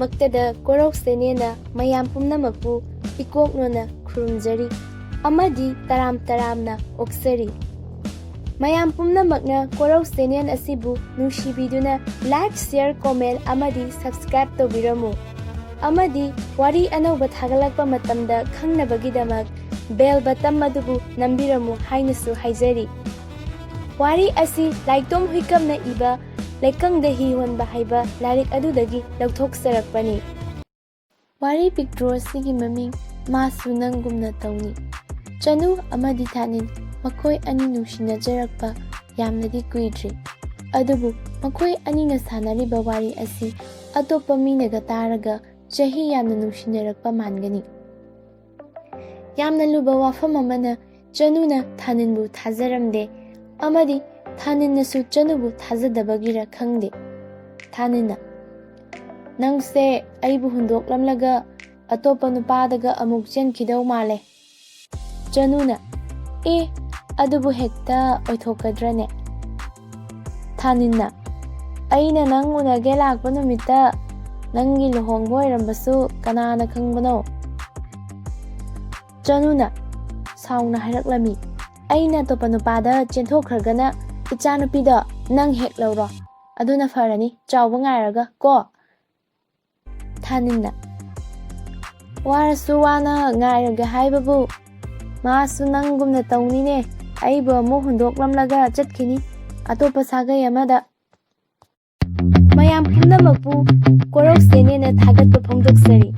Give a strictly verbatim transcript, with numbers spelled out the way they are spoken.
ꯃꯛꯇꯗ ꯀꯣꯔꯧ ꯆꯦꯅꯦꯅ ꯃꯌꯥꯝ ꯄꯨꯝꯅꯃꯛꯄꯨ ꯏꯀꯣꯛꯅꯣꯅ ꯈꯨꯔꯨꯝꯖꯔꯤ ꯑꯃꯗꯤ ꯇꯔꯥꯝ ꯇꯔꯥꯝꯅ ꯑꯣꯛꯆꯔꯤ꯫ ꯃꯌꯥꯝ ꯄꯨꯝꯅꯃꯛꯅ ꯀꯣꯔꯧ ꯆꯦꯅꯦꯜ ꯑꯁꯤꯕꯨ ꯅꯨꯡꯁꯤꯕꯤꯗꯨꯅ like, share, comment ꯑꯃꯗꯤ subscribe ꯇꯧꯕꯤꯔꯝꯃꯨ꯫ ꯑꯃꯗꯤ ꯋꯥꯔꯤ ꯑꯅꯧꯕ ꯊꯥꯒꯠꯂꯛꯄ ꯃꯇꯝꯗ ꯈꯪꯅꯕꯒꯤꯗꯃꯛ bell button ꯑꯗꯨꯕꯨ ꯅꯝꯕꯤꯔꯝꯃꯨ ꯍꯥꯏꯅꯁꯨ ꯍꯥꯏꯖꯔꯤ꯫ ꯋꯥꯔꯤ ꯑꯁꯤ ꯂꯥꯏꯇꯣꯝ ꯍꯨꯏꯀꯝꯅ ꯏꯕ ꯂꯩꯀꯪꯗ ꯍꯤ ꯍꯣꯟꯕ ꯍꯥꯏꯕ ꯂꯥꯏꯔꯤꯛ ꯑꯗꯨꯗꯒꯤ ꯂꯧꯊꯣꯛꯆꯔꯛꯄꯅꯤ꯫ ꯋꯥꯔꯤ ꯄꯤꯛꯇ꯭ꯔꯣ ꯑꯁꯤꯒꯤ ꯃꯃꯤꯡ ꯃꯥꯁꯨ ꯅꯪꯒꯨꯝꯅ ꯇꯧꯅꯤ꯫ ꯆꯅꯨ ꯑꯃꯗꯤ ꯊꯥꯅꯤꯟ ꯃꯈꯣꯏ ꯑꯅꯤ ꯅꯨꯡꯁꯤꯅꯖꯔꯛꯄ ꯌꯥꯝꯅꯗꯤ ꯀꯨꯏꯗ꯭ꯔꯤ꯫ ꯑꯗꯨꯕꯨ ꯃꯈꯣꯏ ꯑꯅꯤꯅ ꯁꯥꯟꯅꯔꯤꯕ ꯋꯥꯔꯤ ꯑꯁꯤ ꯑꯇꯣꯞꯄ ꯃꯤꯅꯒ ꯇꯥꯔꯒ ꯆꯍꯤ ꯌꯥꯝꯅ ꯅꯨꯡꯁꯤꯅꯔꯛꯄ ꯃꯥꯟꯒꯅꯤ꯫ ꯌꯥꯝꯅ ꯂꯨꯕ ꯋꯥꯐꯝ ꯑꯃꯅ ꯆꯅꯨꯅ ꯊꯥꯅꯤꯟꯕꯨ ꯊꯥꯖꯔꯝꯗꯦ ꯑꯃꯗꯤ ꯊꯥꯅꯤꯟꯅꯁꯨ ꯆꯅꯨꯕꯨ ꯊꯥꯖꯗꯕꯒꯤꯔ ꯈꯪꯗꯦ꯫ ꯊꯥꯅꯤꯟꯅ, "ꯅꯪꯁꯦ ꯑꯩꯕꯨ ꯍꯨꯟꯗꯣꯛꯂꯝꯂꯒ ꯑꯇꯣꯞꯄ ꯅꯨꯄꯥꯗꯒ ꯑꯃꯨꯛ ꯆꯦꯟꯈꯤꯗꯧ ꯃꯥꯜꯂꯦ꯫" ꯆꯅꯨꯅ, "ꯑꯦ, ꯑꯗꯨꯕꯨ ꯍꯦꯛꯇ ꯑꯣꯏꯊꯣꯛꯀꯗ꯭ꯔꯅꯦ?" ꯊꯥꯅꯤꯟꯅ, "ꯑꯩꯅ ꯅꯪ ꯎꯅꯒꯦ ꯂꯥꯛꯄ ꯅꯨꯃꯤꯠꯇ ꯅꯪꯒꯤ ꯂꯨꯍꯣꯡꯕ ꯑꯣꯏꯔꯝꯕꯁꯨ ꯀꯅꯥꯅ ꯈꯪꯕꯅꯣ?" ꯆꯅꯨꯅ ꯁꯥꯎꯅ ꯍꯥꯏꯔꯛꯂꯝꯃꯤ, "ꯑꯩꯅ ꯑꯇꯣꯞꯄ ꯅꯨꯄꯥꯗ ꯆꯦꯟꯊꯣꯛꯈ꯭ꯔꯒꯅ ꯏꯆꯥꯅꯨꯄꯤꯗꯣ ꯅꯪ ꯍꯦꯛ ꯂꯧꯔꯣ꯫ ꯑꯗꯨꯅ ꯐꯔꯅꯤ, ꯆꯥꯎꯕ ꯉꯥꯏꯔꯒ ꯀꯣ꯫" ꯊꯥꯅꯤꯟꯅ, "ꯋꯥꯔꯁꯨ ꯋꯥꯅ ꯉꯥꯏꯔꯒꯦ ꯍꯥꯏꯕꯕꯨ ꯃꯥꯁꯨ ꯅꯪꯒꯨꯝꯅ ꯇꯧꯅꯤꯅꯦ꯫ ꯑꯩꯕꯨ ꯑꯃꯨꯛ ꯍꯨꯟꯗꯣꯛꯂꯝꯂꯒ ꯆꯠꯈꯤꯅꯤ, ꯑꯇꯣꯞꯄ ꯁꯥꯒꯩ ꯑꯃꯗ꯫" ꯃꯌꯥꯝ ꯄꯨꯝꯅꯃꯛꯄꯨ ꯀꯣꯔꯧ ꯆꯦꯅꯦꯅ ꯊꯥꯒꯠꯄ ꯐꯣꯡꯗꯣꯛꯆꯔꯤ꯫